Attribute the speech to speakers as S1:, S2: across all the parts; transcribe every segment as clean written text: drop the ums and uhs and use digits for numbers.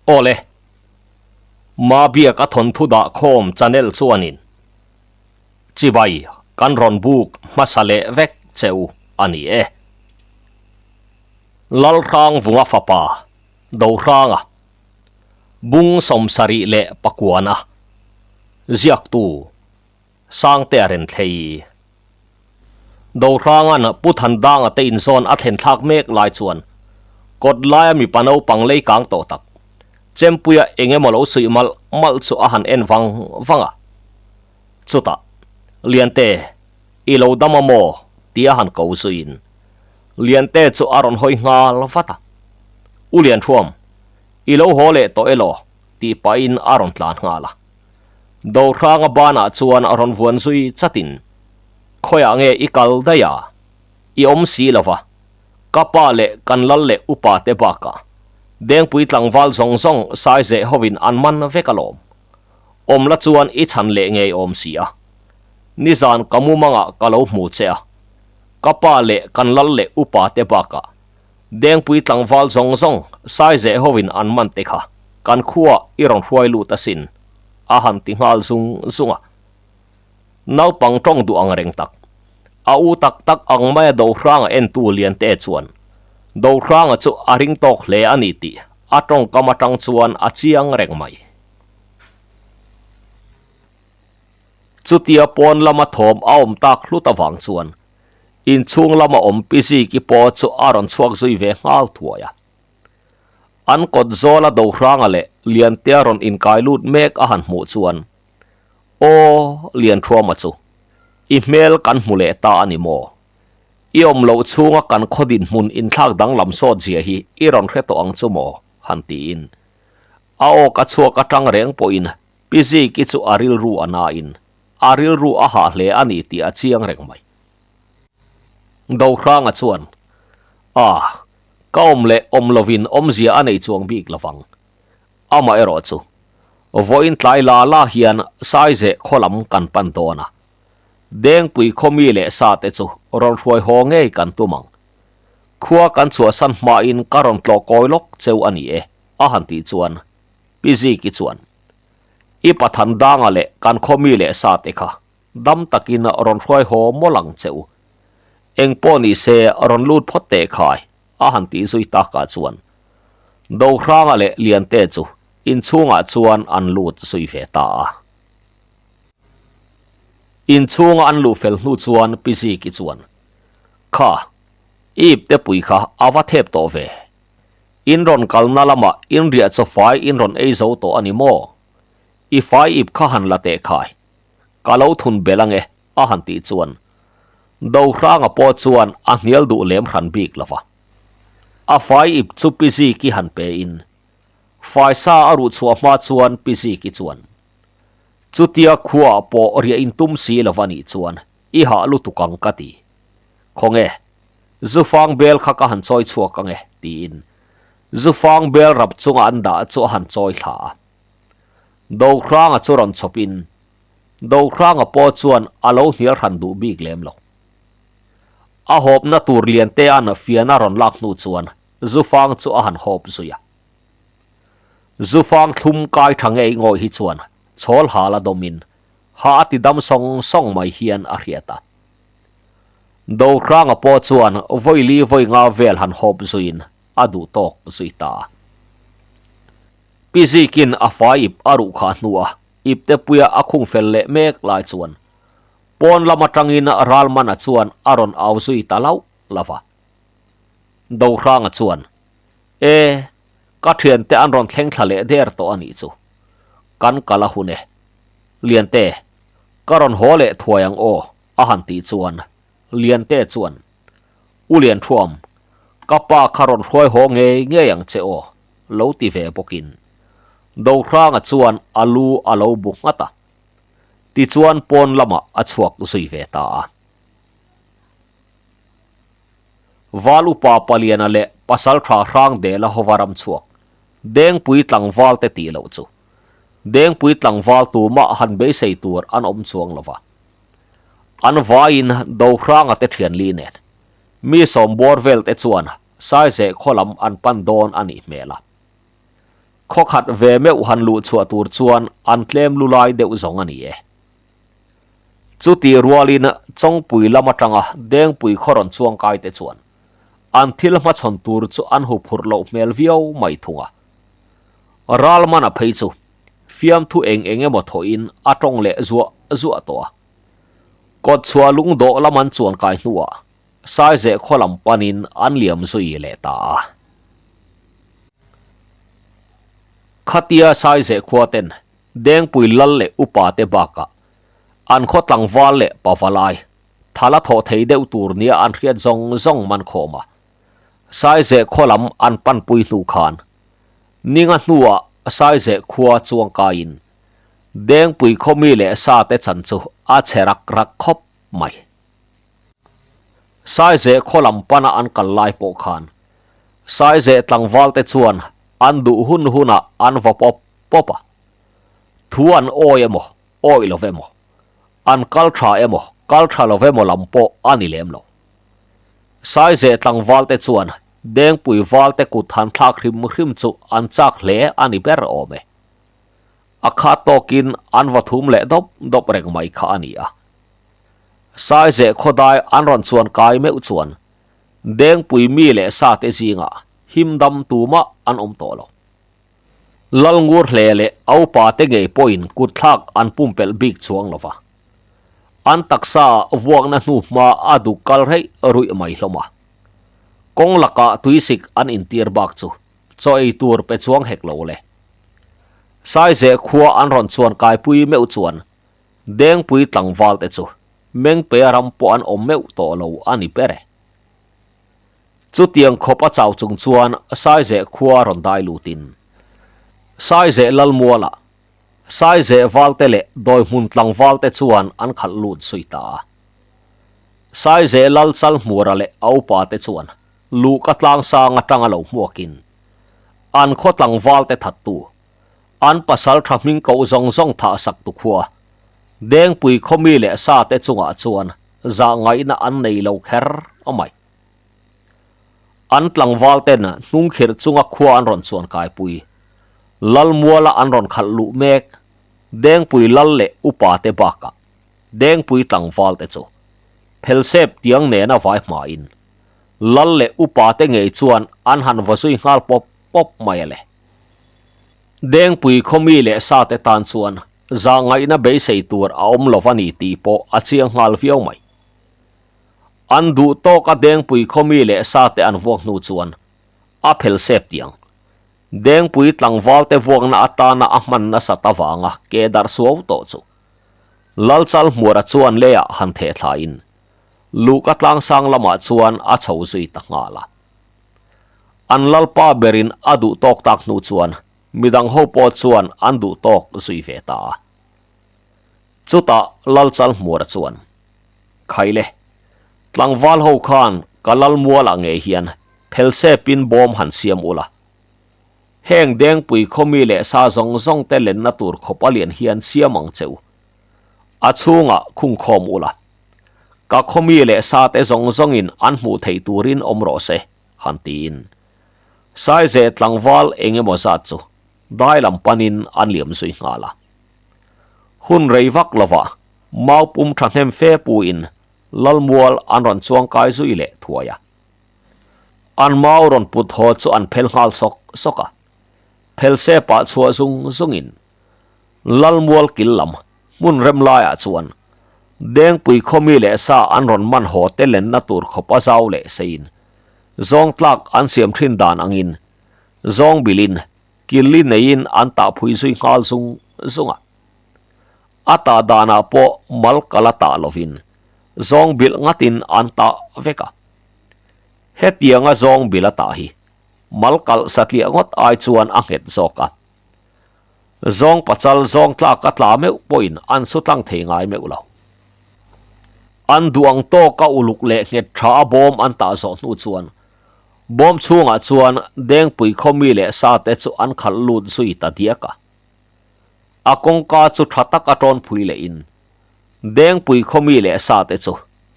S1: Awle. Mabiaka thawnthu dah khawm channel chuanin chibai kan rawn buk hmasa leh vek che u a ni e. Lalhrang vunga fapa Dohranga bung 79a ziaktu Sangtea Renthlei. Dohranga'n Pu Thandanga te inzawn a thlen thlak mek lai chuan kawt laia mipa naupang lei kang tawh tak Chempuia eng emaw lo suih malh malh chu a han en vang vang a. Chutah, Liante, i lo dam a maw? tia han ko zuiin Liante chu a rawn hawi nghal vat a. U Lianhruam, i lo haw leh tawh elaw? tih pahin a rawn tlan nghal a. Dohranga banah chuan a rawn vuan zui chatin, Khawiah nge i kal daih a? I awm si lo va, ka pa leh kan lal leh upa te bakah Dengpui tlangval zawng zawng saizeh hovin an man vek alawm. Awm la chuan i chhan leh ngei awm si a. Nizan ka mumangah ka lo hmu che a, ka pa leh kan lal leh upa te bakah Dengpui tlangval zawng zawng saizeh hovin an man te kha kan khuaah i rawn hruai lut asin, a han ti nghal zung zung a. Naupang tawng duh ang reng tak, a u tak tak ang maia Dohranga entu Liante chuan Dohranga chu a ring tawk hle a ni tih a tawngkam atang chuan a chiang reng mai. Chutia pawn lama thawm a awm tak hlut avang chuan Inchhung lama awm Pi Ziki pawh chu a rawn chhuak zui ve nghal thuai a. An kawt zawla Dohranga leh Liantea rawn inkai lut mek a han hmuh chuan, Aw, Lianṭhuama chu, i hmel kan hmu leh ta a ni maw? I awm loh chhunga kan khaw dinhmun inthlak danglam sawt zia hi i rawn hre tawh ang chu maw? han tiin a aw ka chhuak aṭang reng pawhin Pi Ziki chu a rilru a nain A rilru a hah hle a ni tih a chiang reng mai. Dohranga chuan, A, ka awm leh awm lovin awmzia a nei chuang bik lovang. Amaherawh chu, vawiin tlai la la hian Saizeh khaw lam kan pan dawn a. Dengpui khaw mi leh sa te chu rawn hruai haw ngei kan tum ang. Khua kan chhuahsan hmain ka rawn tlawh kawi lawk cheu a ni e, a han tih chuan Pi Ziki chuan, I Pathan danga leh kan khaw mi leh sa te kha dam takin rawn hruai haw mawlh ang che u. Eng pawh ni se rawn lut phawt teh khai, a han tih zui takah chuan Dohranga leh Liante chu inchhungah chuan an lut zui ve ta a. Inchhunga an luh fel hnu chuan Pi Ziki chuan, Kha, i ipte pui kha a va thep tawh ve. In rawn kalna lamah in riah chaw fai in rawn ei zo tawh a ni maw? I fai ip kha han la teh khai. Ka lo thun belh ange, a han tih chuan Dohranga pawh chuan a hnial duh lem hran bik lo va. A fai ip chu Pi Ziki han pe in, faisa a ruh chhuah hma chuan Pi Ziki chuan, Chutia khuaah pawh riah in tum si lo va nih chuan i hah lutuk ang ka ti. Khawnge? Zufang bel kha ka han chawi chhuak ang e, tiin Zufang bel rap chunga an dah chu a han chawi thla a. Dohranga chu rawn chhawpin Dohranga pawh chuan a lo hnial hran duh bik lem lo. A hawpna tur lian te an fian a rawn lak hnu chuan Zufang chu a han hawp zui a. Zufang thlum kai tha ngei ngawih hi chuan chhawl hal a dawmin ha a ti dam sawng sawng mai hian a hriat a. Dohranga pawh chuan vawi li vawi nga vel han hawp zuiin a duh tawk zui ta a. Pi Zikin a fai ip a ruh khah hnuah iptepuia a khung fel leh mek lai chuan pawn lam atangin Ralmana chuan a rawn au zui ta lauh lauh a. Dohranga chuan, E, ka thiante an rawn thleng thla leh der tawh a nih chu. Kan kal a hun e. Liante, ka rawn haw leh thuai ang aw, a han tih chuan Liante chuan, U Lianṭhuam, ka pa kha rawn hruai haw ngei ngei ang che aw, lo ti ve bawkin Dohranga chuan a lu a lo bu nghat a. Tichuan pawn lamah a chhuak zui ve ta a. Val upa Paliana leh Pasalṭha Hrangdela hova ram chhuak Dengpui tlangval te tih loh chu Dengpui tlangval tumah han beisei tur an awm chuang lo va. An vaiin Dohranga te thianli nen mi sawm bawr vel te chuan Saizeh khaw lam an pan dawn a nih hmel a. Khaw khat ve meuh han luh chhuah tur chuan an tlem lu lai deuh zawng a ni e. Chuti rualin Chawngpui lam atanga Dengpui khaw rawn chuang kai te chuan an thil hmachhawn tur chu an huphurh loh hmel viau mai thung a. Ralmana phei chu fiamthu eng eng emaw thawhin a tawng leh zuah zuah tawh a. Kawtchhuah lungdawh lam an chuan kai hnuah Saizeh khaw lam panin an liam zui leh ta a. Khatia Saizeh khua ten Dengpui lal leh upa te bakah an khaw tlangval leh pavalai thala thawh thei deuh tur nia an hriat zawng zawng man khawm a. Saizeh khaw lam an panpui hnu khan ninga hnuah Saizeh khua chuang kaiin Dengpui khaw mi leh sa te chan chu a che rak rak khawp mai. Saizeh khaw lam pana an kal lai pawh khan Saizeh tlangval te chuan an duh hun hunah an va pawp pawp a. Thu an awi emaw, awi lo emaw, an kal tha emaw, kal tha lo emaw lam pawh a ni lem lo. Saizeh tlangval te chuan Dengpui val te kut han thlak hrim hrim chu an chak hle a ni ber awm e. A khat tawkin an va thum leh dawp dawp reng mai kha a ni a. Saizeh khawdai an rawn chuan kai meuh chuan Dengpui mi leh sa te zingah him dam tumah an awm tawh lo. Lalngur hle leh a upa te ngei pawhin kutthlak an pumpelh bik chuang lo va. An taksa ah vuakna hnu hma a duk kal reih ruih mai hlawm a. Kawng lakah tuisik an intir bak chu chaw ei tur pe chuang hek lo le. Saizeh khua an rawn chuan kaipui meuh chuan Dengpui tlangval te chu Mengpea ram pawh an awm meuh tawh lo a ni ber e. Chutiang khawp a chau chung chuan Saizeh khua rawn dai lutin Saizeh Lalmuala, Saizeh Valte leh Dawihmun tlangvalte chuan an khalh lut zui ta a. Saizeh Lal Chalhmura leh a upate chuan luhka tlangsang atanga lo hmuakin an khaw tlangvalte thattu, an pasal tha hming koh zawng zawng thah sak tu khua, Dengpui khawmi leh sate chungah chuan zahngaihna an nei lo kher a mai. An tlangval ten hnungkhirh chunga khua an rawn chuan kaipui. Lalmuala an rawn khalh luh mek. Dengpui lal leh upa te bakah Dengpui tlangval te chu phelsep tiang nena vai hmain lal leh upa te ngei chuan an han va zui nghal pawp pawp mai a le. Dengpui khawmi leh sa te tan chuan zahngaihna beisei tur a awm lo va ni tih pawh a chiang nghal viau mai. An duh tawk a Dengpui khawmi leh sa te an vuak hnu chuan a phel sep tiang. Dengpui tlangval te vuakna atana a hman nasat avanga ke darh suau tawh chu Lalchal Hmuara chuan leiah han theh thlain Luhka tlangsang lamah chuan a chho zui ta nghal a. An lalpa berin a duh tawk tak hnu chuan midang ho pawh chuan an duh tawk zui ve ta a. Chutah Lalchal Hmuara chuan, Khaile, tlangval ho khan ka Lalmualah ngei hian phelsepin bawm han siam ula. Heng Dengpui khawmi leh sa zawng zawng te lenna tur khawp a lian hian siam ang che u. A chhungah khungkhawm ula. Ka khawmi leh sa te zawng zawngin an hmuh theih turin awm rawh se, han tiin. Saize tlangval eng emaw zat chu dai lam panin an liam zui nghal a. Hun rei vak lovah mau pum thahnem fe puin Lalmual an rawn chuang kai zui leh thuai a. An mau rawn put haw chu an phel nghal sawk sawk a, phel se pah chhuah zung zungin Lalmual kil lam hmun rem laiah chuan Dengpui khawmi leh sa an rawn man haw te lenna tur khawp a zau leh seiin zawng tlak an siam thin dan angin zawng bilin Killi neiin an tahphui zui nghal zung zung a. A tah danah pawh mal kal a tah lovin zawng bilh ngatin an tah vek a. Hetianga zawng bilh a tah hi mal kalh satliah ngawt ai chuan a nghet zawk a. Zawng pachal zawng tlak a tla meuh pawhin an su tlang thei ngai meuh lo. An duh ang tawka uluk leh nghet tha a bawm an tah zawh hnu chuan Bawm chhungah chuan Dengpui khawmi leh sate chu an khalh lut zui ta diak a. A kawngka chu tha taka tawn phui lehin Dengpui khawmi leh sate chu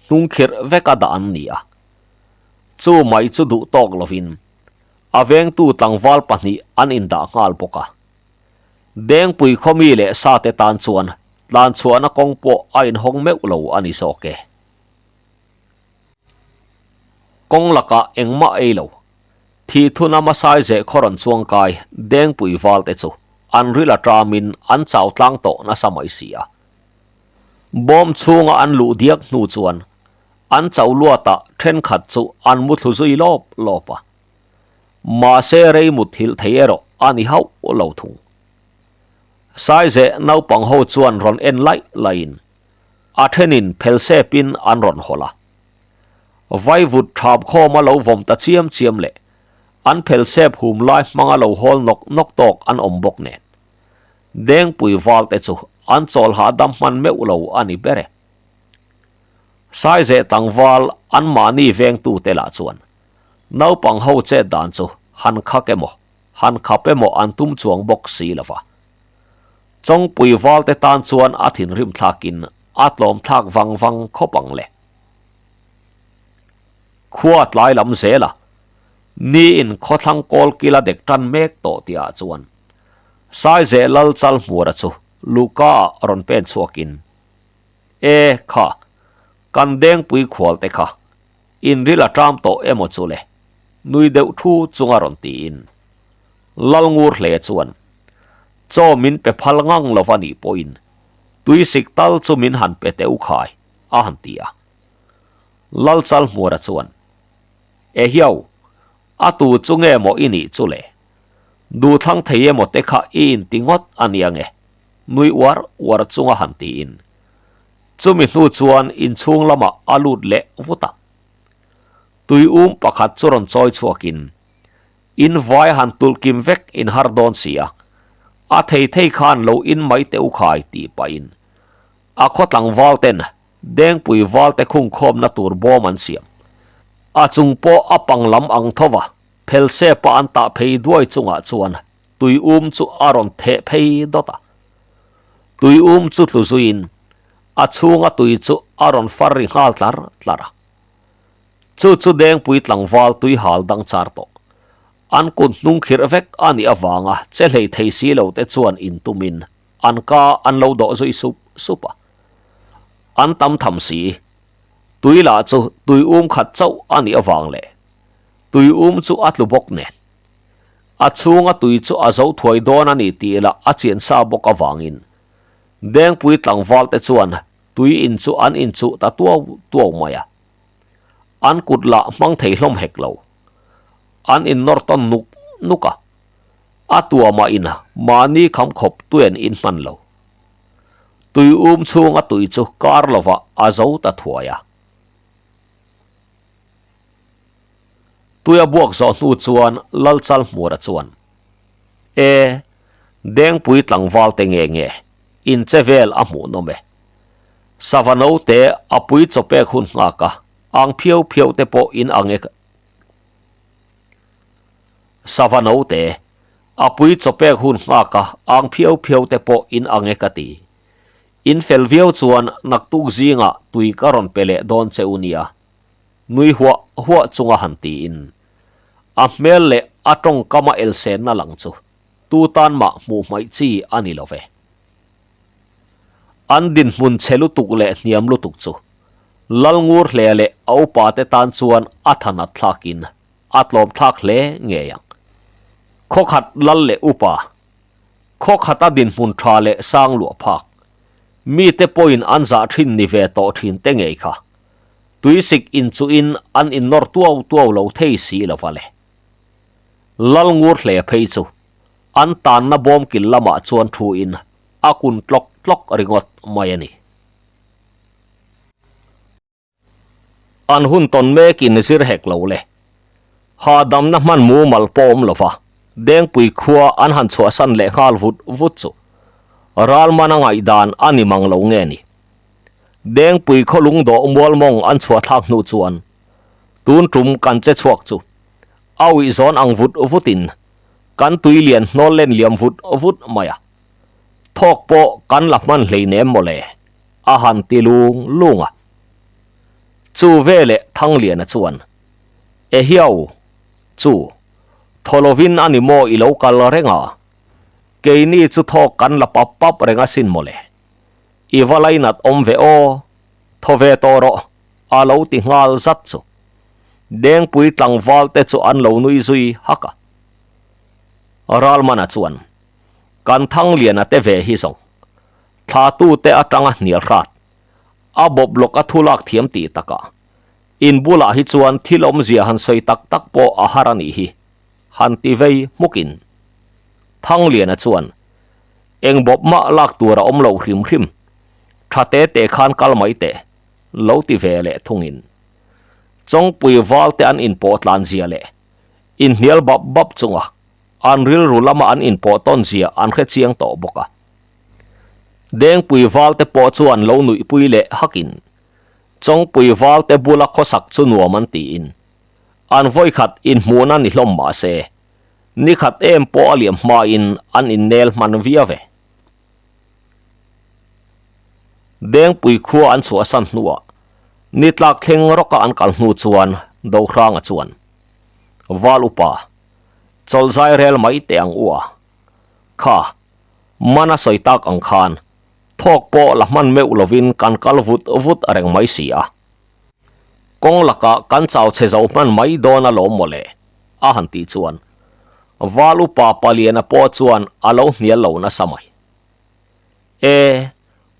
S1: hnungkhirh veka dah an ni a. Chu mai chu duh tawk lovin. A vengtu tlangval pahnih an indah nghal bawk a. Dengpui khawmi leh sate tan chuan tlanchhuahna kawng pawh a inhawng meuh lo a ni zawk e. Kawng lakah engmah ei lo. Thih thuna hmasai zeh khaw rawn chuang kai Dengpui valte chu an ril a ṭamin an chau tlang tawh nasa mai si a. Bawm chhunga an luh diak hnu chuan an chau luatah ṭhenkhat chu an muthlu zui lawp lawp a. Mahse rei muthilh thei erawh a ni hauh lo thung. Saizeh naupang ho chuan rawn en laih laihin a ṭhenin phelsepin an rawn hawlh a. Vaivut ṭham khawma lo vawm ta chiam chiam leh an phelsep hum lai hmanga lo hawl nawk nawk tawk an awm bawk nen. Dengpui valte chu an chawl hahdam hman meuh lo a ni ber e. Saizeh tlangval anmahni vengtute lah chuan naupang ho chet dan chu han khak emaw, han khap emaw an tum chuang bawk si lo va. Chawngpui valte tan chuan a thinrim thlakin a tlawm thlak vang vang khawp ang le. Khua tlai lam zel a, niin khawthlang kawl kila dek tan mek tawh tihah chuan Saizeh Lal Chalhmura chu Luka ah rawn pen chhuakin, E kha, kan Dengpui khualte kha inril a ṭam tawh emaw chu le? nui deuh thu chunga rawn tiin Lalngur hle chuan, Chaw min pe phal ngang lo va nih pawhin tuisik tal chu min han pe teh u khai, a han ti a. Lalchalhmura chuan, Ehiau, a tu chu nge maw i nih chu le? Duhthlang thei emaw te kha i inti ngawt a nia nge? nui uar uar chunga han tiin. Chumi hnu chuan inchhung lamah a lut leh vut a. Tui um pakhat chu rawn chawi chhuakin, In vai han tulh kim vek in har dawn si a, a thei thei khan lo in mai teh u khai tih pahin a khaw tlangval ten Dengpui valte khungkhawmna tur bawm an siam. A chung pawh a pang lam ang tho va, phelsepa an tah phei duai chungah chuan tui um chu a rawn theh phei dawt a. Tui um chu tlu zuiin a chhunga tui chu a rawn far ri nghal tlar tlar a. Chu chu Dengpui tlangval tui hal dang char tawh. An kut hnung khirh vek a nih avanga che hlei thei si lo te chuan intumin an ka an lo dawh zui sup sup a. An tam tham si. Tui lah chu tui um khat chauh a nih avang leh tui um chu a tlu bawk nen. A chhunga tui chu a zo thuai dawn a ni tih lah a chian sa bawk avangin Dengpui tlangval te chuan tui in chu an inchuh ta tuau tuau mai a. An kut lah hmang thei hlawm hek lo. An innawr tawn nuk nuk a. A tuamah in mahni kham khawp tui an in hman lo. Tui um chhunga tui chu kar lovah a zo ta thuai a. Tui a buak zawh hnu chuan Lalchalhmura chuan, E, Dengpui tlangval te nge nge, in che vel a hmuh nawm e. Sava note a pui chawpek hun nghak a, ang phiau phiau te pawh in ang e. Sava note a pui chawpek hun nghak a, ang phiau phiau te pawh in ang e ka ti. In fel viau chuan naktuk zingah tui ka rawn pe leh dawn che u nia. Nui huah huah chunga han tiin a hmel leh a tawngkama elsenna lang chu tu tan mah hmuh hmaih chi a ni lo ve. An dinhmun chhe lutuk leh hniam lutuk chu Lalngur hle leh a upa te tan chuan a thanat thlakin a tlawm thlak hle ngei ang. Khawkhat lal leh upa, khawkhata dinhmun tha leh sang luah phak, mite pawhin an zah thin ni ve tawh thin te ngei kha Tuisik inchuhin an innawr tuau tuau lo thei si lo va le. Lalngur hle phei chu an tanna bawmkil lamah chuan thuin a kun tlawk tlawk ringawt mai a ni. An hun tawn mekin zir hek lo le. Hahdamna hman mumal pawh awm lo va, Dengpui khua an han chhuahsan leh nghal vut vut chu Ralmana ngaihdan a ni mang lo nge ni. Dengpui khaw lungdawh mualmawng an chhuah thlak hnu chuan tun tum kan che chhuak chu a uih zawn ang vut vutin kan tui lian hnawl len liam vut vut mai a, thawk pawh kan la hman hleinem mawle a han ti lung lung a. Chu veleh Thangliana chuan, Ehiau, chu. Thaw lovin a ni maw i lo kal reng a? Keini chu thawk kan la pap pap reng asin mawle. I va lainat awm ve aw, thaw ve tawh rawh, a lo ti nghal zat chu. Dengpui tlangval te chu an lo nui zui hak a. Ralmana chuan, Kan Thangliana te ve hi zawng, thlatute atanga hnial hrat, a bawp lawk a thu lak thiam tih takah, in bulah hi chuan thil awmzia han sawi tak tak pawh a har a nih hi, han ti vei hmukin. Thangliana chuan, Eng bawp mah lak tur a awm lo hrim hrim, tha te te khan kal mai teh, lo ti ve leh thungin. Chawngpui val te an inpawh tlan zia leh inhnial bap bap chunga an rilru lama an inpawh tawn zia an hre chiang tawh bawk a. Dengpui val te pawh chuan lo nuihpui leh hakin Chawngpui val te bula khawsak chu nuam an tiin an vawikhat inhmuhna ni hlawm mah se nikhat em pawh a liam hmain an innel hman viau e. Dengpui khua an chhuahsan hnuah ni tlak thleng rawka an kal hnu chuan Dohranga chuan, Val upa, chawlhzai rel mai teh ang u a. Kha, mana sawi tak ang khan thawk pawh la hman meuh lovin kan kal vut vut reng mai si a. Kawng lakah kan chau chhe zo hman mai dawn alawm mawle, a han tih chuan Val upa Paliana pawh chuan a lo hnial lo nasa mai. E,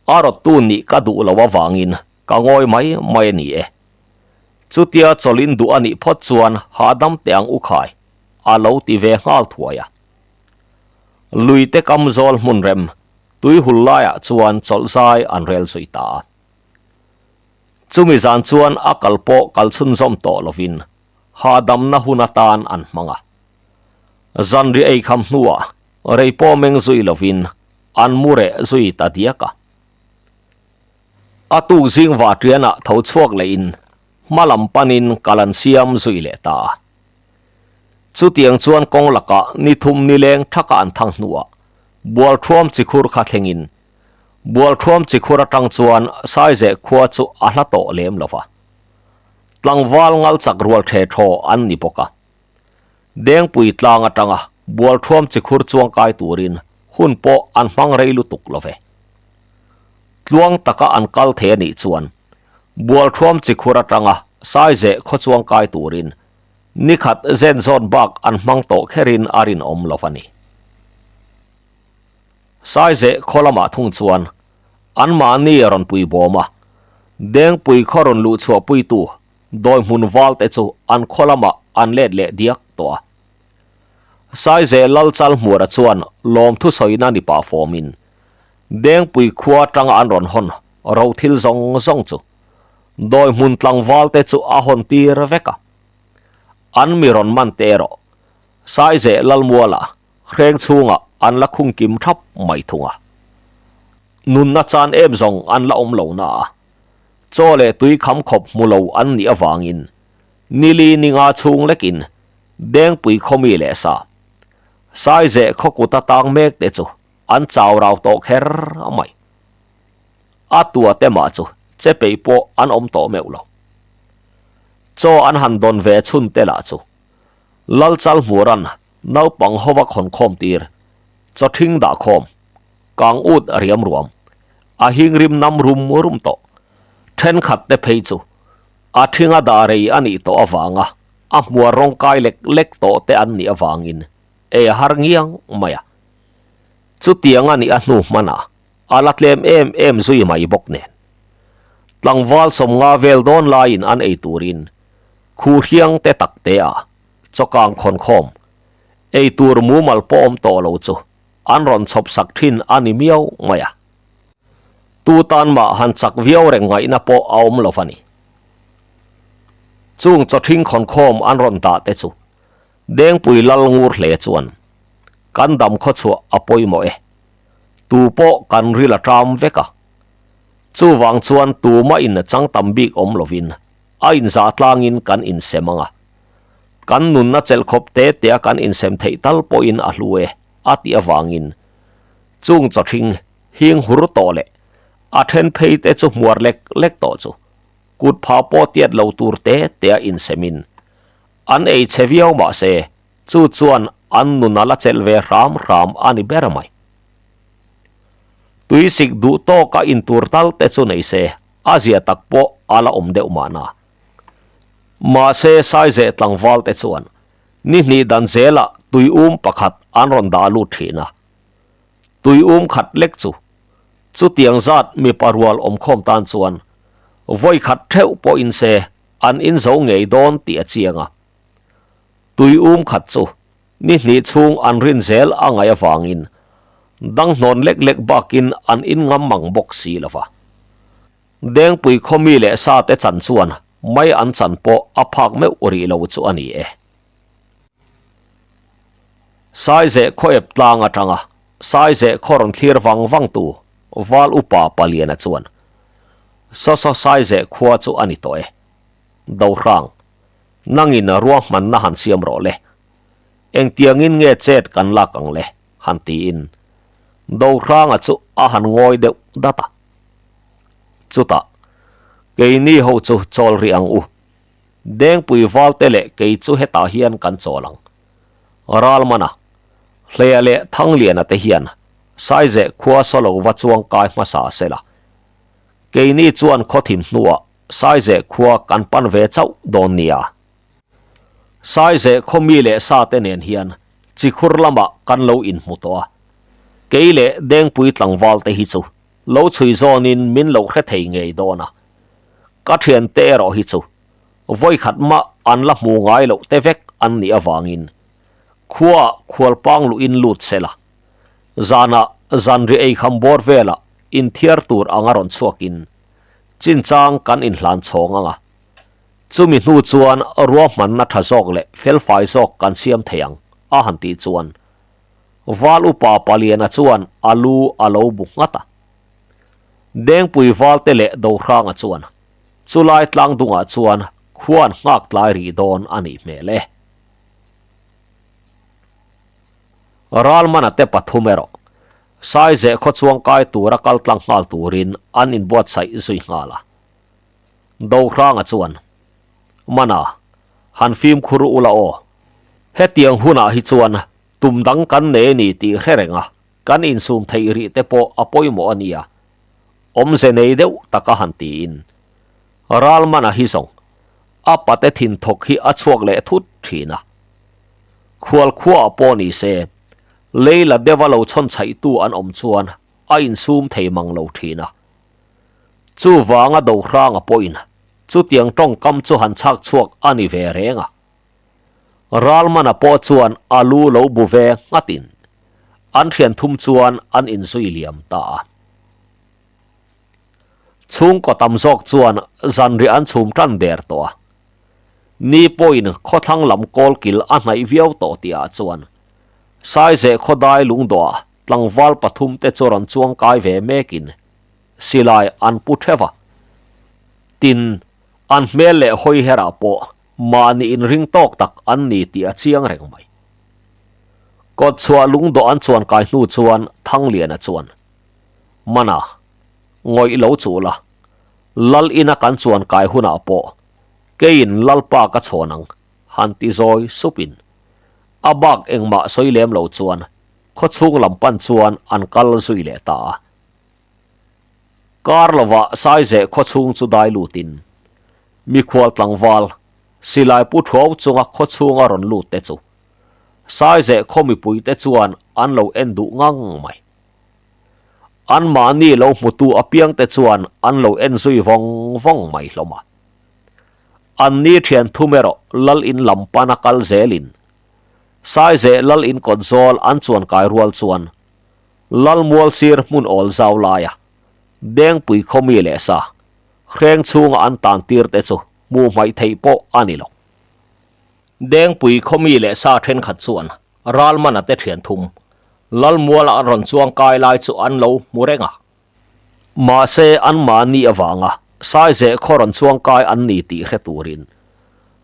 S1: a rawttu nih ka duh lo avangin ka ngawi mai mai a ni e. Chutia chawlin duh a nih phawt chuan hahdam teh ang u khai, a lo ti ve nghal thuai a. Luite kam zawl hmun rem tui hul laiah chuan chawlh zai an rel zui ta a. Chumi zan chuan a kal pawh kal chhunzawm tawh lovin hahdamna hun atan an hmang a. Zanri eikham hnuah rei pawh meng zui lovin an mu reh zui ta diak a. A tuk zing vahṭianah tho chhuak lehin hma lam panin kal an siam zui leh ta a. Chutiang chuan kawng lakah ni thum ni leng thaka an thang hnuah Bualṭhuam chikhur kha thlengin Bualṭhuam chikhur aṭang chuan Saizeh khua chu a hla tawh lem lo va. Tlangval ngal chak rual ṭhe ṭhaw an ni bawk a. Dengpui tlang aṭanga Bualṭhuam chikhur chuang kai turin hun pawh an hmang rei lutuk lo ve. Tluang taka an kal thei a nih chuan Bualṭhuam chikhur aṭanga Saizeh khaw chuang kai turin nikhat zen zawn bak an hmang tawh kherin a rinawm lo a ni. Saizeh khaw lamah thung chuan anmahni rawn pui bawm a, Dengpui khaw rawn luh chhuahpuitu dawi hmun val te chu an khaw lamah an let leh diak tawh a. Saizeh lal chal hmuara chuan lawmthu sawina ni pah fawmin Dengpui khua atanga an rawn hawn ro thil zawng zawng chu dawi hmun tlangval te chu a hawn tir vek a. An mi rawn man te erawh Saizeh Lalmuala hreng chhungah an la khung kim thap mai thung a. Nunna chan em zawng an la awm lo na a, chaw leh tui kham khawp hmu lo an nih avangin nili ninga chhung lekin Dengpui khawmi leh sa Saizeh khaw kuta tang mek te chu an chau rau tawh kher mai. A tua te mah chu che peih pawh an awm tawh meuh lo. Chaw an han dawn ve chhun te lah chu Lalchal hmuran naupang hova khawn khawm tir, chaw ṭhing dah khawm, kang ut riam ruam, a hing rim nam rum rum tawh. Ṭhenkhat te phei chu a ṭhinga dah rei a nih tawh avanga a hmuar rawng kai lek lek tawh te an nih avangin ei a har ngiang mai a. Chutiang a nih a hnu hmanah a la tlem em em zui mai bawk nen. Tlangval sawmnga vel dawn laiin an ei turin khu hriang te tak te a chawkang khawn khawm ei tur mumal pawh awm tawh lo chu an rawn chhawp sak thin a ni miau mai a. Tu tan mah han chak viau reng ngaihna pawh a awm lo va ni. Chung chawthing khawn khawm an rawn dah te chu Dengpui lal ngur hle chuan kan dam khaw chhuah a pawimawh e. Tu pawh kan ril a ṭam vek a. Chuvang chuan tumah in chang tam bik awm lovin a inzah tlangin kan insem ang a. Kan nunna chelh khawp te tea kan insem theih tal pawhin a hlu e a tih avangin chung chawthing hing hur tawh leh a then phei te chu hmuar lek lek tawh chu kut phah pawh tiat lo tur te tea insemin an ei chhe viau mahse. Chu chuan an nun a la chelh ve hram hram a ni ber mai. Tuisik duh tawka intur tal te chu nei se, a zia tak pawh a la awm deuh mahna. Mahse Saizeh tlangval te chuan ni hnih dan zelah tui um pakhat an rawn dah lut thin a. Tui um khat lek chu chutiang zat mipa rual awmkhawm tan chuan vawi khat theuh pawhin se an inzo ngei dawn tih a chiang a. Tui um khat chu ni hnih chhung an rin zel a ngaih avangin dang hnawn lek lek bakin an inngam mang bawk si lo va. Dengpui khawmi leh sa te chan chuan mai an chan pawh a phak meuh rih lo chu a ni e. Saizeh khaw ep tlang atanga Saizeh khaw rawn thlir vang vang tu Val Upa Paliana chuan Saw saw Saizeh khua chu a ni tawh e. Dohrang, nangin ruahmanna han siam rawh le. Engtiangin nge chet kan lak ang le? han tiin Dohranga chu a han ngawi deuh dat a. Chutah, Keini ho chu chawl rih ang u. Dengpui valte leh kei chu hetah hian kan chawl ang. Ralmana, Hleia leh Thangliana te hian Saizeh khua saw lo va chuang kai hmasa se la. Keini chuan khawthim hnuah Saizeh khua kan pan ve chauh dawn nia. Saizeh khaw mi leh sa te nen hian chikhur lamah kan lo inhmu tawh a. Kei leh Dengpui tlangval te hi chu lo chhui zawnin min lo hre thei ngei dawn a. Ka thiante erawh hi chu vawi khat mah an la hmu ngai loh te vek an nih avangin khuaah khualpang luhin lut se la, zanah zanri eikham bawr velah inthiar tur anga rawn chhuakin chinchang kan inhlan chhawng ang a. Chumi hnu chuan ruahmanna tha zawk leh felfai zawk kan siam thei ang, a han tih chuan Val upa Paliana chuan a lu a lo bu nghat a. Dengpui Valte leh Dohranga chuan chulai tlang dungah chuan khuan nghak tlai rih dawn a nih hmel e. Ralmana te pathum erawh Saizeh khaw chuang kai tura kal tlang nghal turin an inbuatsaih zui nghal a. Dohranga chuan, Mana, han fimkhur ula aw. Hetiang hunah hi chuan tum dang kan nei a ni tih hre reng a, kan insum theih rih te pawh a pawimawh a nia. Awmze nei deuh taka han tiin. Ralmana hi zawng, a pate thin thawk hi a chhuak leh thut thin a. Khual khuaah pawh ni se, lei la deuha lo chhawn chhaihtu an awm chuan a insum thei mang lo thin a. Chuvanga Dohranga pawhin chutiang tawngkam chu han chhak chhuak a ni ve reng a. Ralmana pawh chuan a lu lo bu ve nghatin an thian thum chuan an inzui liam ta a. Chhungkaw tam zawk chuan zanriah an chhum tan der tawh a. Ni pawhin khawthlang lam kawlkil a hnaih viau tawh tihah chuan Saizeh khawdai lungdawhah tlangval pathum te chu rawn chuang kai ve mekin silai an pu theuh a. Tin, an hmel leh hawi herah pawh mahni inring tawk tak an ni tih a chiang reng mai. Kawtchhuah lungdawh an chuan kai hnu chuan Thangliana chuan, Mana, ngawih lo chu la, Lal ina kan chuan kai hunah pawh keiin Lalpa ka chhawn ang, han ti zawi supin a bak engmah sawi lem lo chuan khawchhung lam pan chuan an kal zui leh ta a. Kar lovah Saizeh khawchhung chu dai lutin mikhual tlangval silai pu thuau chunga khawchhunga rawn lut te chu Saizeh khaw mipui te chuan an lo en duh ngang mai. Anmahni lo hmutu apiang te chuan an lo en zui vawng vawng mai hlawm a. Anni thian thum erawh lal in lam pana kal zelin Saizeh lal in kawt zawl an chuan kai rual chuan Lal mual sir hmun awl zau laia Dengpui khaw mi leh sa hreng chhunga an tan tir te chu hmuh hmaih theih pawh a ni lo. Dengpui khaw mi leh sa thenkhat chuan Ralmana te thian thum Lal muala an rawn chuang kai lai chu an lo hmu reng a. Mahse anmahni avanga Saizeh khaw rawn chuang kai an ni tih hre turin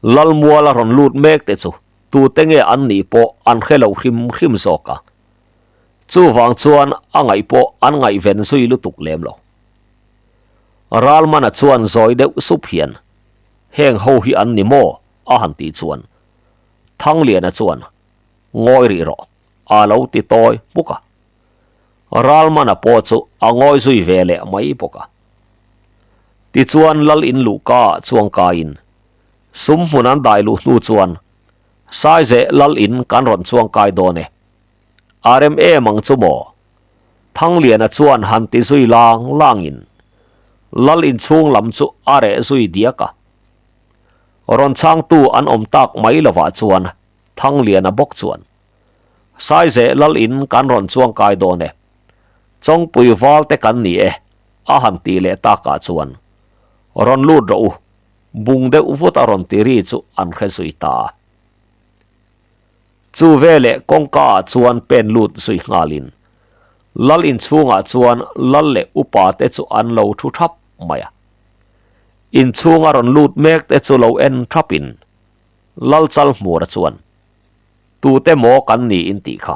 S1: Lal muala rawn lut mek te chu tute nge an nih pawh an hre lo hrim hrim zawk a. Chuvang chuan a ngaih pawh an ngaihven zui lutuk lem lo. Ralmana chuan zawi deuh sup hian, Heng ho hi an ni maw? a han tih chuan Thangliana chuan. Ngawi rih rawh, a lo ti tawi hmuk a. Ralmana pawh chu a ngawi zui ve leh mai bawk a. Tichuan Lal in luhka ah chuang kaiin sum hmun an dai luh hnu chuan Saizeh Lal in kan rawn chuang kai dawn e. A rem em ang chu maw? Thangliana chuan han ti zui lang langin Lal inchhung lam chu a reh zui diak a. Rawn chhangtu an awm tak mai lovah chuan Thangliana bawk chuan Saizeh Lal in kan rawn chuang kai dawn e. Chawngpui val te kan ni e, a han tih leh takah chuan rawn lut rawh u, bung deuh vut a rawn ti ri chu an hre zui ta a. Chu veleh kawngka ah chuan pen lut zui nghalin Lal inchhungah chuan Lal leh upa te chu an lo thu thap mai a. Inchhunga rawn lut mek te chu lo en thapin Lal Chalhmura chuan Tute maw kan ni in tih kha?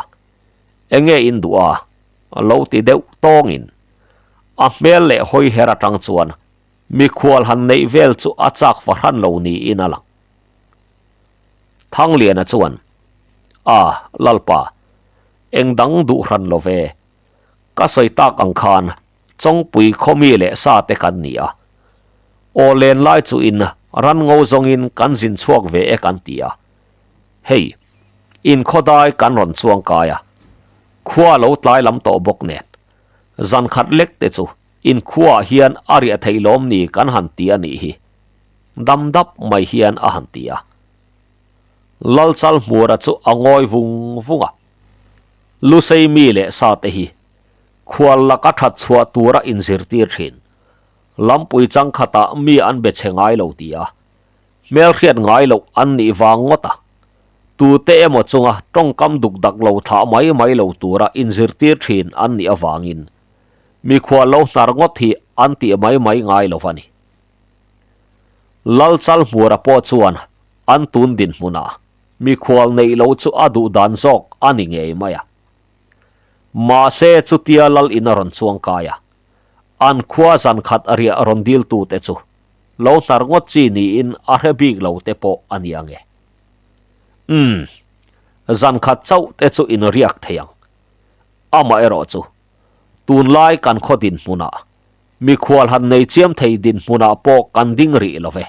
S1: Enge in duh a? A lo ti deuh tawngin a hmel leh hawi her atang chuan mikhual han neih vel chu a chak fahran lo niin a lang. Thangliana chuan, A, Lalpa, eng dang duh hran lo ve. Ka sawi tak ang khan Chawngpui khawmi leh sa te kan ni a. Aw len lai chu in ran ngo zawngin kan zin chhuak ve e kan ti a. Hei, in khawdai kan rawn chuang kai a. Khua lo tlai lam tawh bawk nen. Zan khat lek te chu in khuaah hian a riah theih lawm ni kan han ti a nih hi. Dam dap mai hian a han ti a. Lalchal hmura chu a ngawi vung vung a. Lusei mi leh sa te hi khual laka that chhuah tura inzirtir thin. Lampui changkhatah mi an be chhe ngai lo ti a, hmelhriat ngai loh an nih vang ngawt a, tute emaw chunga tawngkam duk dak lo thlah mai mai lo tura inzirtir thin an nih avangin mikhual lo hnar ngawt hi an tih mai mai ngai lo va ni. Lalchalhmura pawh chuan an tun dinhmunah mikhual neih loh chu a duh dan zawk a ni ngei mai a. Mahse chutia lal in a rawn chuang kai a, an khua zan khat a riah rawn dil tu te chu lo hnar ngawt chi niin a hre bik lo te pawh a ni ang e. Umm, zan khat chauh te chu in riak thei ang. Amaherawh chu, tunlai kan khaw dinhmunah, mikhual han nei chiam thei dinhmunah pawh kan ding rih lo ve.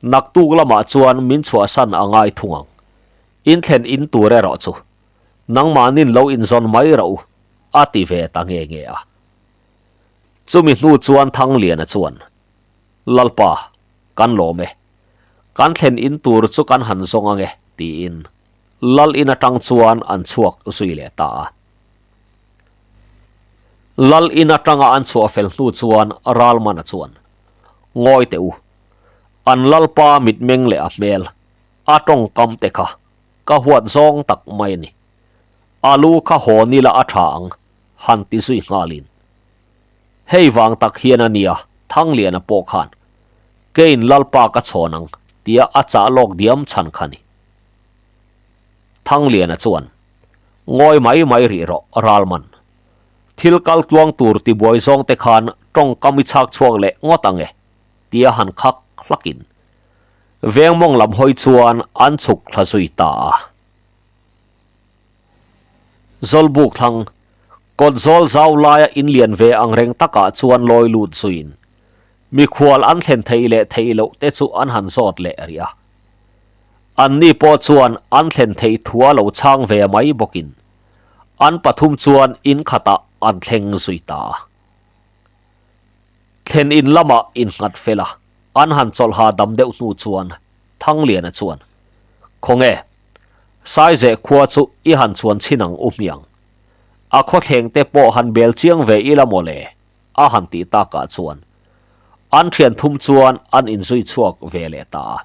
S1: Naktuk lamah chuan min chhuahsan a ngai thung ang. In thlen in tur erawh chu Nangmahnin lo inzawn mai rawh u, a ti ve ta nge nge a. Chumi hnu chuan Thangliana chuan, Lalpa, kan lawm e. Kan thlen in tur chu kan han zawng ang e, tiin Lal in atang chuan an chhuak zui leh ta a. Lal in atanga an chhuah fel hnu chuan Ralmana chuan, Ngawi teh u, an Lalpa mitmeng leh a hmel, a tawngkam te kha Ka huat zawng tak mai a ni. A lu kha haw nila a tha ang, han ti zui nghalin. Hei vang tak hian a nia Thangliana pawh khan Kein Lalpa ka chhawn ang tia a chah lawk diam chhan kha ni. Thangliana chuan, Ngawi mai mai rih rawh Ralman. Thil kal tluang tur tibuai zawng te khan tawngkam i chhak chhuak leh ngawt ang e, tia han khak hlakin Veng mawng lam hawi chuan an chhuk thla zui ta a. Zawlbuk thlang, kawt zawl zau laia in lian ve ang reng takah chuan lawi lut zuiin mikhual an thlen theih leh theih loh te chu an han zawt leh rih a. Anni pawh chuan an thlen theih thua lo chhang ve mai bawkin an pathum chuan in khatah an thleng zui ta a. Thlen in lamah innghat fel a, an han chawlh hahdam deuh hnu chuan Thangliana chuan, Khawnge, Saizeh khua chu i han chuan chhin ang u hmiang. A khawthleng te pawh han bel chiang ve ila maw le? a han tih takah chuan an thian thum chuan an inzui chhuak ve leh ta a.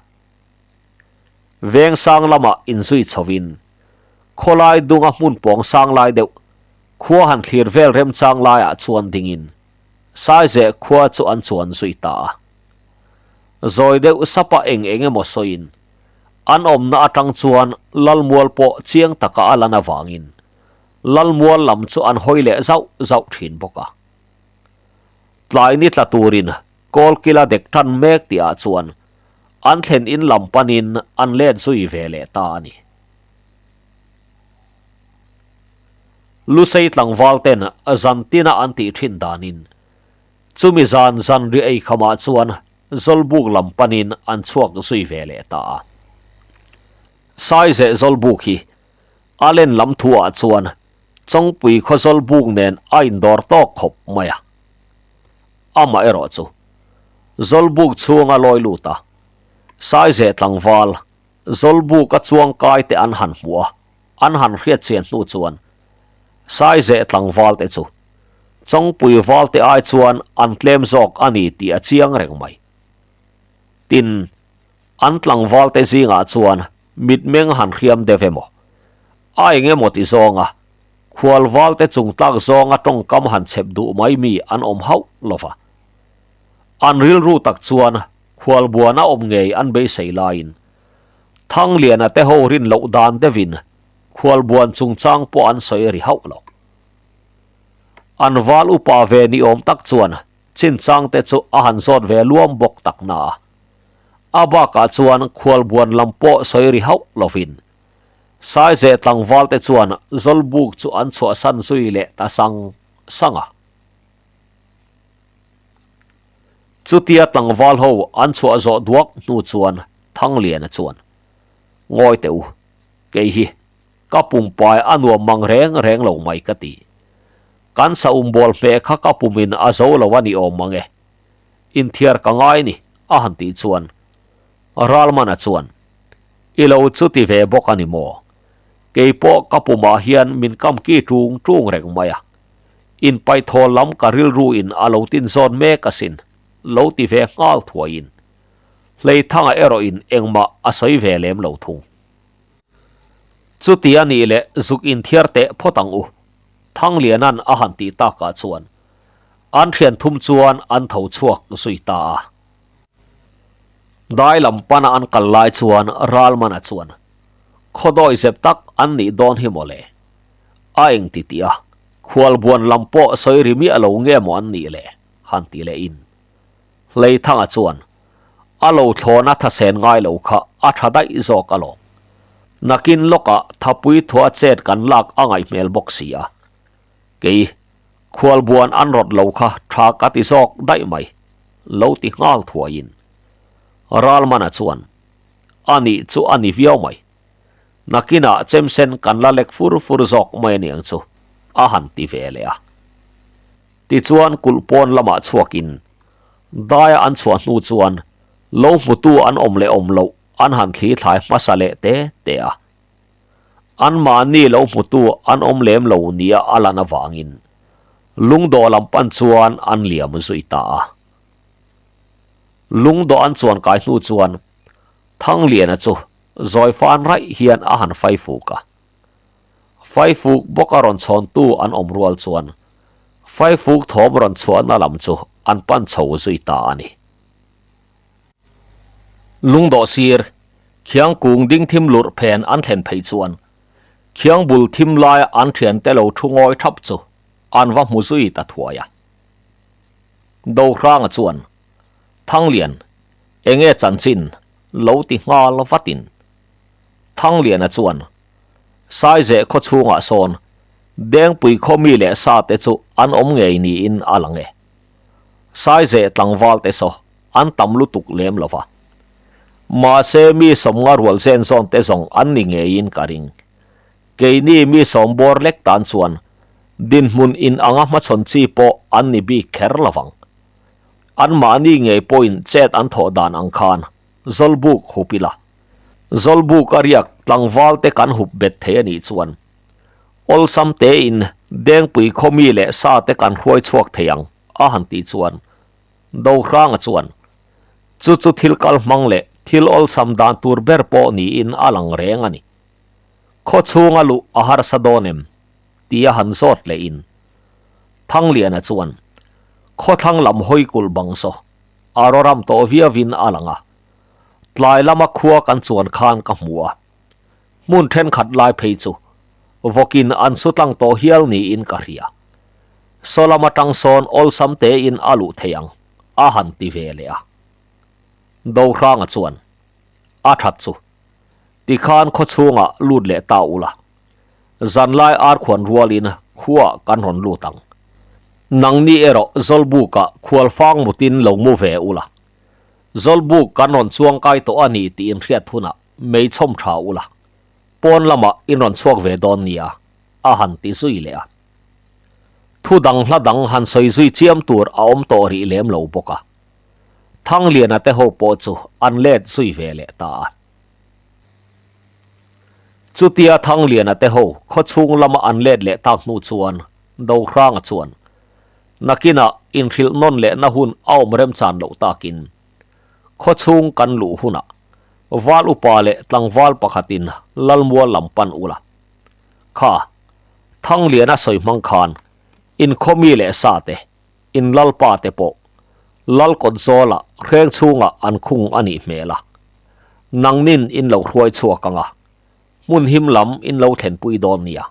S1: Veng sang lamah inzui chhovin khawlai dunga hmun pawng sang lai deuh khua han thlir vel remchang laiah chuan dingin Saizeh khua chu an chuan zui ta a. Zawi deuh sapa eng eng emaw sawiin an awmna atang chuan Lalmual pawh chiang taka a lan avangin Lalmual lam chu an hawi leh zauh zauh thin bawk a. Tlai ni tla turin Kawlkila dek tan mek tihah chuan an thlen in lam panin an let zui ve leh ta a ni. Lusei tlangval ten zan tina an tih thin danin chumi zan zanriah ei khamah chuan Zawlbuk lam panin an chhuak zui ve leh ta a. Saizeh Zawlbuk hi a len lam thuah chuan Chawngpui khaw Zawlbuk nen a indawr tawk khawp mai a. Amaherawh chu Zawlbuk chhunga lawi lut a, Saizeh tlangval Zawlbuka chuangkai te an han hmuh a, an han hriat chian hnu chuan Saizeh tlangval te chu Chawngpui val te ai chuan an tlem zawk a ni tih a chiang reng mai. Tin, an tlangval te zingah chuan mitmeng han hriam deuh emaw, a eng emaw ti zawnga khual val te chung tlak zawnga tawngkam han chhep duh mai mi an awm hauh lo va. An rilru tak chuan khual buan a awm ngei an beisei laiin Thangliana te ho rin loh dan deuhin khual buan chungchang pawh an sawi ri hauh lo. An val upa ve ni awm tak chuan chinchang te chu a han zawt ve luam bawk tak na a. A bakah chuan khual buan lam pawh sawi ri hauh lovin Saizeh tlangval te chuan Zawlbuk chu an chhuahsan zui leh ta sang sang a. Chutia tlangval ho an chhuah zawh duak hnu chuan Thangliana chuan, Ngawi teh u, kei hi ka pumpai a nuam mang reng reng lo mai ka ti. Kan sa umbawl hmeh kha ka pumin a zo lo a ni awm mang e. Inthiar ka ngai ni, a han tih chuan Ralmana chuan, I lo chu ti ve bawk a ni maw? Kei pawh ka pumah hian min kam ki ṭung ṭung reng mai a. Inpaih thawl lam ka rilru in a lo tin zawn mek asin, lo ti ve nghal thuaiin. Hleithanga erawh in engmah a sawi ve lem lo thung. Chuti a nih leh zuk inthiar teh phawt ang u, Thangliana'n a han tih takah chuan an thian thum chuan an tho chhuak zui ta a. Dai lam pana an kal lai chuan Ralmana chuan, Khawdawi zep tak an nih dawn hi mawle. A eng ti tih a, khualbuan lam pawh sawi ri miah lo nge maw an nih le? han ti leh in. Hleithanga chuan, A lo thlawna thasen ngai lo kha a tha daih zawk alawm. Nakin lawkah thapui thua chet kan lak a ngaih hmel bawk si a. Kei, khualbuan an rawt lo kha tha ka ti zawk daih mai, lo ti nghal thuaiin. Ralmana chuan, A nih chu a ni viau mai. Nakinah chemsen kan la lek fur fur zawk mai aniang chu, a han ti ve leh a. Tichuan kulh pawn lamah chhuakin daia an chhuah hnu chuan lo hmutu an awm leh awm loh an han thli thlai hmasa leh te te a. Anmahni lo hmutu an awm lem lo nia a lan avangin lungdawh lam pan chuan an liam zui ta a. Lungdawh an chuan kai hnu chuan Thangliana chu zawi fan raih hian a han fai fuk a. Faifuk bawka rawn chhawntu an awm rual chuan Faifuk thawm rawn chhuahna lam chu an pan chho zui ta a ni. Lungdawh sir, khiang kung ding thim lurh phen an thlen phei chuan khiang bul thim laia an thiante lo thu ngawi thap chu an va hmu zui ta thuai a. Dohranga chuan, Thanglian, enge chanchin lo ti nghal vatin Thangliana chuan Saizeh khaw chhungah sawn Dengpui khaw mi leh sa te chu an awm ngei niin a lang e. Saizeh tlangval te saw an tam lutuk lem lo va. Mahse mi sawmnga rual zen zawn te zawng an ni ngeiin ka ring. Keini mi sawm bawr lek tan chuan dinhmun in anga hmachhawn chi pawh an ni bik kher lo vang. Anmahni ngei pawhin chet an thawh dan ang khan Zawlbuk hup ila. Zawlbuk a riak tlangval te kan hup bet thei a nih chuan awlsam tein Dengpui khaw mi leh sa te kan hruai chhuak thei ang a han tih chuan Dohranga chuan chu chu thil kal hmang leh thil awlsam dan tur ber pawh niin a lang reng a ni. Khaw chhunga luh a harsa dawn em? tia han zawt lehin Thangliana chuan khawthlang lam hawi kulh bang saw a rawram tawh viauin a lang a. Tlai lama khua kan chuan khan ka hmu a, hmun thenkhat lai phei chu vawkin an su tlang tawh hial niin ka hria. Saw lam atang sawn awlsam tein a luh thei ang, a han ti ve leh a. Dohranga chuan, A that chu, tikhan khaw chhungah lut leh ta ula, zanlai arkhuan rualin khuaah kan rawn lut ang. Nangni erawh Zawlbukah khualfang mutin lo mu ve ula. Zawlbuk kan rawn chuang kai tawh a ni tih inhriat hunah mei chhawm tha ula. Pawn lamah in rawn chhuak ve dawn nia, a han ti zui leh a. Thu dang hla dang han sawi zui chiam tur a awm tawh rih lem lo bawk a. Thangliana te ho pawh chu an let zui ve leh ta a. Chutia Thangliana te ho khawchhung lama an let leh tak hnu chuan Dohranga chuan nakinah inhrilh nawn lehna hun a awm remchan loh takin khawchhung kan luh hunah val upa leh tlangval pakhatin Lalmual lam pan ula. Kha, Thangliana sawi hmang khan inkhawmi leh sa te In lalpa te pawh lal kawt zawlah hreng chhungah an khung a nih hmel a, nangnin in lo hruai chhuak ang a, hmun him lam in lo thlenpui dawn nia,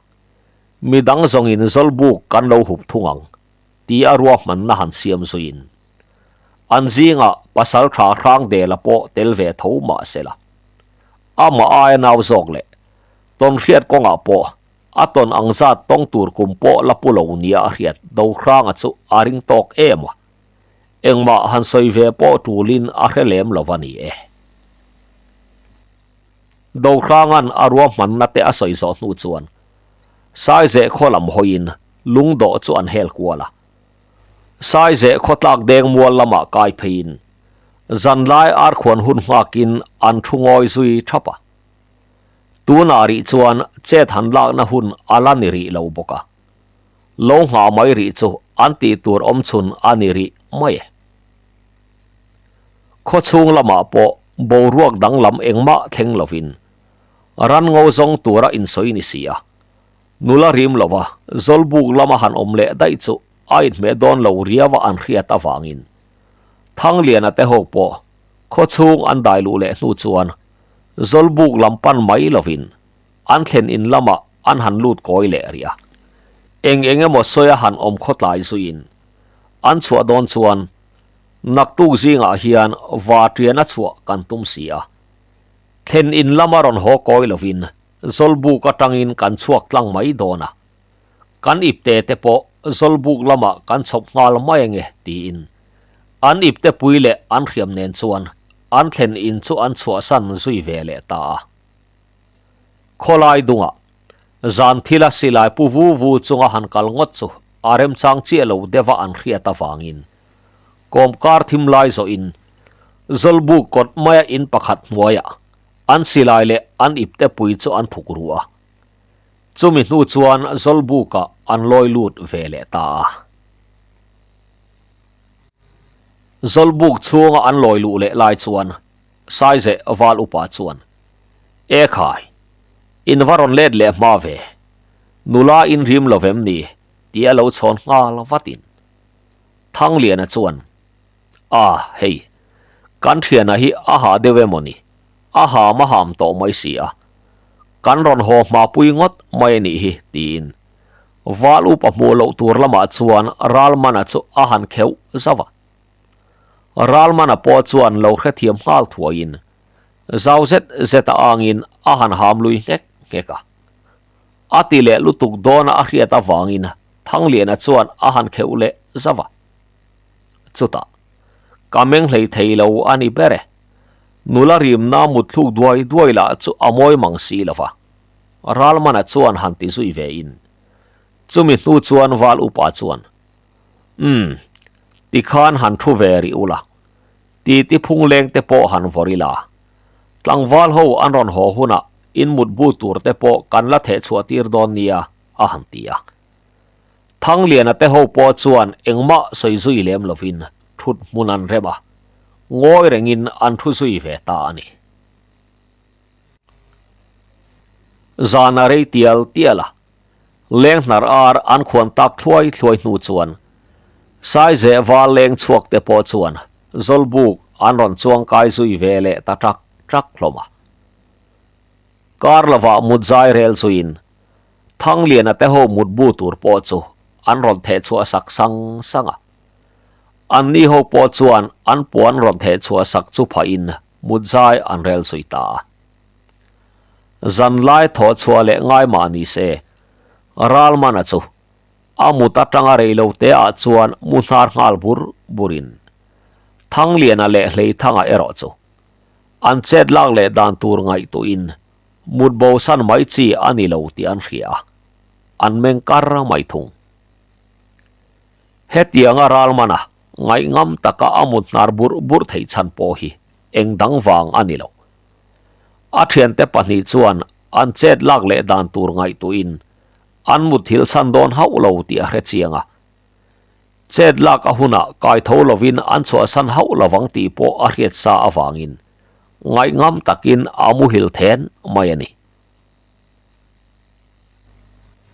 S1: midang zawngin zawlbuk kan lo hup thung ang ti a ruahmanna han siam zuiin an zingah pasal tha Hrangdela pawh tel ve tho mah sela, amah aia nau zawk leh tawnhriat kawngah pawh A tawn ang zat tawng tur kum pawh la pu lo nia a hriat Dohranga chu a ring tawk em a, engmah han sawi ve pawh tulin a hre lem lo va ni e. Dohranga'n a ruahmanna te a sawi zawh hnu chuan Saizeh khaw lam hawiin lungdawh chu an hel kual a. Saizeh khaw tlak deng mual lamah kai pheiin zanlai arkhuan hun nghakin an thu ngawi zui thap a. Tunah rih chuan chet han lakna hun a la ni rih lo bawk a, lo nghah mai rih chu an tih tur awm chhun a ni rih mai e. Khawchhung lamah pawh boruak danglam engmah thleng lovin ran ngo zawng tura insawi ni si a, nula rim lova Zawlbuk lama han awm leh daih chu a inhmeh dawn lo riau a an hriat avangin Thangliana te ho pawh khawchhung an dai luh leh hnu chuan Zawlbuk lam pan mai lovin an thlen in lamah an han lut kawi leh rih a. Eng eng emaw sawi a han awm khawtlai zuiin an chhuah dawn chuan naktuk zingah hian Vatrian a chhuah kan tum si a. Thlen in lama rawn haw kawi lovin Zawlbuk atangin kan chhuak tlang mai dawn a. Kan ipte te pawh Zawlbuk lamah kan chhawp nghal mai ange tiin an ipte pui leh an hriam nen chuan an thlen in chu an chhuahsan zui ve leh ta a. Khawlai dungah zan thila silai pu vu vu chunga han kal ngawt chu a remchang chiah lo deuha an hriat avangin kawmkar thim lai zawhin Zawlbuk kawt maia in pakhat hnuaiah an silai leh an ipte pui chu an thuk ru a. Chumi hnu chuan Zawlbukah an lawi lut ve leh ta a. Zawlbuk chhunga an lawi luh leh lai chuan Saizeh Val Upa chuan, E khai, in va rawn let leh hma ve, nula in rim lo vem ni? tih a lo chhawn nghal vatin. Thangliana chuan, A, hei, kan thiana hi a hah deuh emaw ni? A ham a ham tawh mai si a, kan rawn haw hma pui ngawt mai a nih hi, tiin Val upa hmuh loh tur lamah chuan Ralmana chu a han kheuh zauh a. Ralmana pawh chuan lo hrethiam nghal thuaiin zau zet zet a angin a han ham lui nghek nghek a. A ti leh lutuk dawna a hriat avangin Thangliana chuan a han kheuh leh zauh a. Chutah, Ka meng hlei thei lo a ni ber e. Nula rimna mutthluk duai duai lah chu a mawi mang si lo va. Ralmana chuan han ti zui ve in. Chumi hnu chuan Val Upa chuan, Umm, tikhan han thu ve rih ula, titi phungleng te pawh han vawr ila. Tlangval ho an rawn haw hunah in mutbu tur te pawh kan la theh chhuah tir dawn nia, a han ti a. Thangliana te ho pawh chuan engmah sawi zui lem lovin thut hmun an rem a, ngawi rengin an thu zui ve ta a ni. Zan a rei tial tial a, leng hnar ar an khuan tak thluai thluai hnu chuan Saizeh val leng chhuak te pawh chuan Zawlbuk an rawn chuang kai zui ve leh ta ṭak ṭak hlawm a. Kar lovah mut zai rel zuiin Thangliana te ho mutbu tur pawh chu an rawn theh chhuah sak sang sang a. Anni ho pawh chuan an puan rawn theh chhuah sak chu phahin mut zai an rel zui ta a. Zanlai thawh chhuah leh ngai mah ni se, Ralmana chu. A mut atanga rei lo te ah chuan mu hnar nghal bur burin Thangliana leh Hleithanga erawh chu an chet lak leh dan tur ngaihtuhin mut bosan mai chi a ni lo tih an hria a, an meng kar mai thung. Hetianga ralmana ngaihngam taka a mut hnar burh burh theih chhan pawh hi eng dang vang a ni lo. A thiante pahnih chuan an chet lak leh dan tur ngaihtuhin an muthilh chhan dawn hauh lo tih a hre chiang a. Chet lak a hunah kai tho lovin an chhuahsan hauh lovang tih pawh a hriat sa avangin ngaihngam takin a muhil then mai a ni.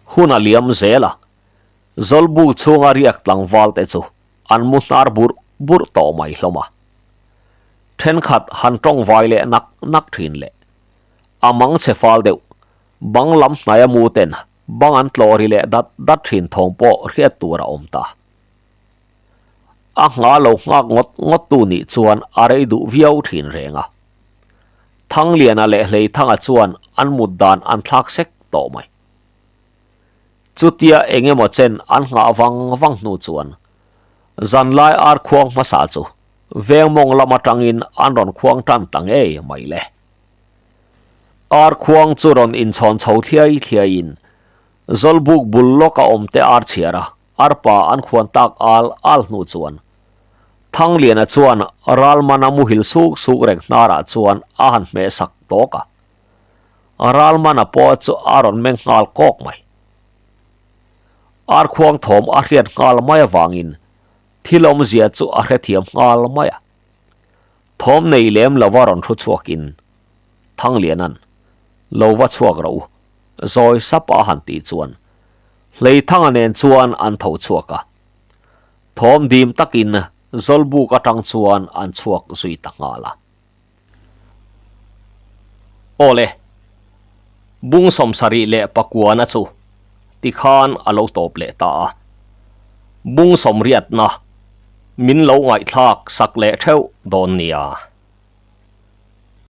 S1: Hun a liam zel a, Zawlbuk chhunga riak tlangval te chu an mu hnar burh burh tawh mai hlawm a. Thenkhat han tawngvai leh nak nak thin leh a mang chhe fal deuh bang lam hnaia mu ten bang an tlawh ri leh dat dat thin thawm pawh hriat tur a awm ta. A ngha lo nghak ngawt ngawt tu nih chuan a rei duh viau thin reng a. Thangliana leh Hleithanga chuan an mut dan an thlak sek tawh mai. Chutia eng emaw chen an nghah vang vang hnu chuan zanlai ar khuang hmasa chu veng mawng lam atangin an rawn khuang tan ta ngei mai le. Ar khuang chu rawn inchhawn chho thliai thliaiin Zawlbuk bul lawk a awm te ar chhiar a, arpa an khuan tak al al hnu chuan Thangliana chuan Ralmana muhil suk suk reng hnarah chuan a han hmeh sak tawk a. Ralmana pawh chu a rawn meng nghal kawk mai. Ar khuang thawm a hriat nghal mai avangin thil awmzia chu a hrethiam nghal mai a. Thawm nei lem lova rawn thu chhuakin Thangliana'n, Lo va chhuak rawh u, zawi sap a han tih chuan Hleithanga nen chuan an tho chhuak a. Thawm dim takin Zawlbuk atang chuan an chhuak zui ta nghal a. Awle, bung sawmsarih leh pakuana chu tikhan a lo tawp leh ta a. Bung sawmriatna min lo ngaihthlak sak leh theuh dawn nia.